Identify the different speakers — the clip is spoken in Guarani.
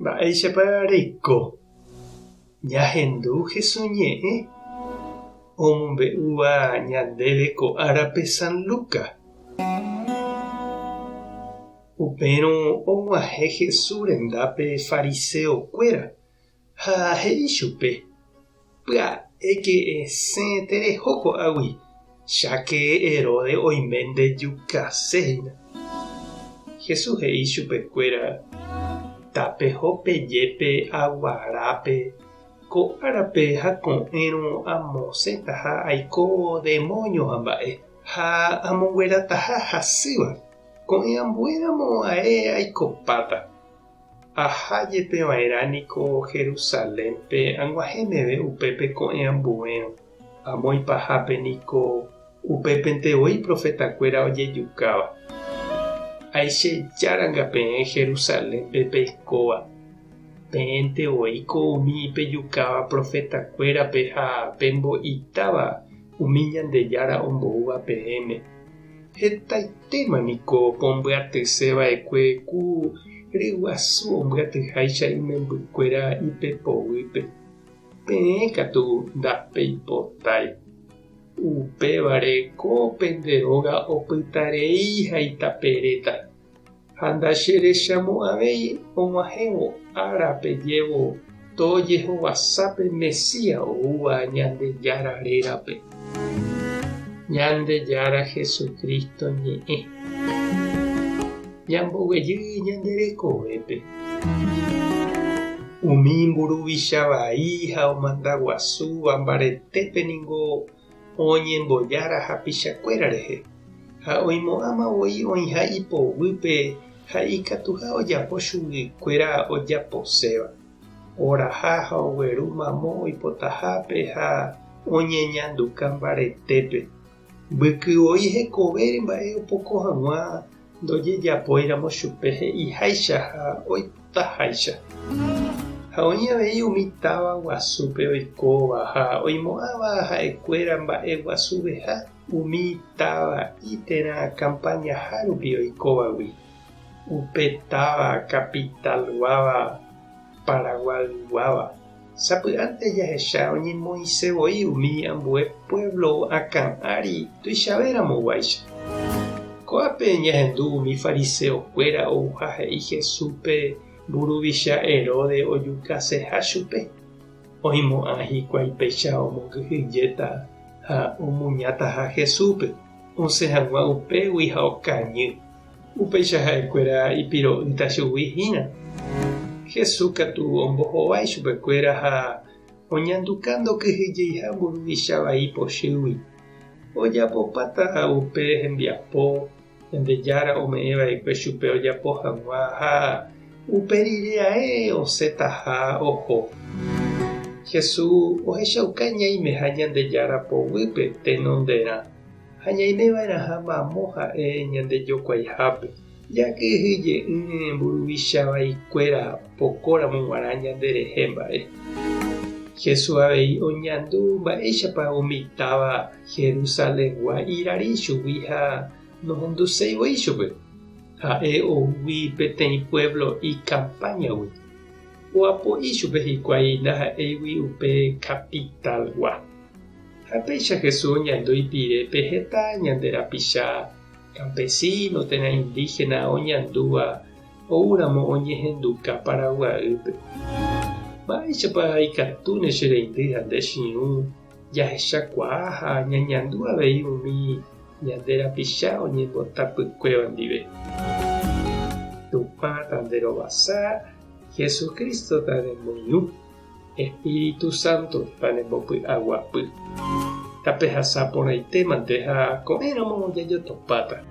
Speaker 1: Mba'éichapa reiko? Ñahendu Jesús ñe'ẽ omombe'úva ñandéve ko árape San Lucas. Upérõ og̃uahẽ Jesús rendápe fariseokuéra ha he'i chupe, Pya'éke esẽ tereho ko'águi, cháke Herodes oime ndejukase hína. Jesús he'i chupekuéra, Tapeho peje pe aguarápe, ko árape ha ko'ẽrõ amosẽtaha aiko demóño ha mba'e, ha amonguerataha hasýva, ko'ẽ ambuéramo ae aikopáta. Aha jepe va'erã niko Jerusalénpe ag̃uahẽ meve upépe ko'ẽ ambuérõ. Amo ipahápe niko upépente voi profetakuéra ojejukáva. Aichejáranga peẽ Jerusalénpe peikóva, peẽnte voíko umi pejukáva profetakuérape ha pembo'itáva umi Ñandejára omboúva peẽme. Hetaitéma niko pombyatyse va'ekue ku ryguasu ombyatyháicha imembykuéra ipepoguýpe. Peẽ katu ndapeipotái. Upévare ko pende róga opytarei ha itaperéta, ha ndacherechamo'ãvéi og̃uahẽvo ára pejévo tojehovasa pe Mesías oúva Ñandejára rérape. Ñandejára Jesucristo ñe'ẽ. Ñamboguejy ñande rekovépe. Umi mburuvicha vai ha omanda guasúva mbaretépe ningo oñembojára hapichakuéra rehe, ha oimo'ãma voi oĩha ipoguýpe ha ikatuha ojapo chuguikuéra ojaposéva, oraha ha ogueru mamo oipotahápe ha oñeñanduka mbaretépe. Mbyky voi hekovére mba'e opoko hag̃ua ndojejapóiramo chupe he'iháicha ha oipotaháicha. Ha oĩ avei umi táva guasúpe oikóva ha oimo'ãva ha'ekuéra mba'e guasuveha umi táva'i térã kampañaha rupi oikóvagui, upe táva capital-guáva Paraguayguáva. Sapy'ánte jahecha oñemoĩse voi umi ambue puévlo akã ári tuichavéramo guáicha. Ko'ápe ñahendu umi fariseokuéra ouha he'i Jesúspe mburuvicha Herodes ojukaseha chupe. Oimo'ã hikuái péicha omongyhyjéta ha omuñataha Jesúspe osẽ hag̃ua upégui ha okañy. Upéicha ha'ekuéra ipiro'ýta chugui hína. Jesús katu ombohovái chupekuéra ha oñanduka ndokyhyjeiha mburuvicha vai pochýgui. Ojapopáta upe hembiapo Ñandejára ome'ẽ va'ekue chupe ojapo hag̃ua ha upe rire ae osẽtaha oho. Jesús ohechauka ñaimeha Ñandejára poguýpe tenonderã. Ha ñaime va'erãha mamo ha'e ñande jokuaihápe, jakyhyje'ỹre mburuvicha vaikuéra pokóramo g̃uarã ñande rehe mba'e. Jesús avei oñandu mba'éichapa umi táva Jerusalengua irari chugui ha nohenduséi voi chupe. Ha'e oúgui peteĩ puévlo ikampáñagui, oapo'i chupe hikuái ndaha'éigui upe kapitalgua. Ha péicha Jesús oñandu ipirépe heta ñande rapicha campesino térã indígena oñandúva oúramo oñehenduka Paraguaýpe. Mba'éichapa ikatúne che reindy ha nde che irũ jahechakuaa ha ñañandu avei umi ñande rapicha oñembotapykuéva ndive? Tupã tanderovasa, Jesucristo tanemoirũ. Espíritu Santo tanembopy'aguapy. Tapehasa porãite mante ha ko'ẽramo jajotopáta.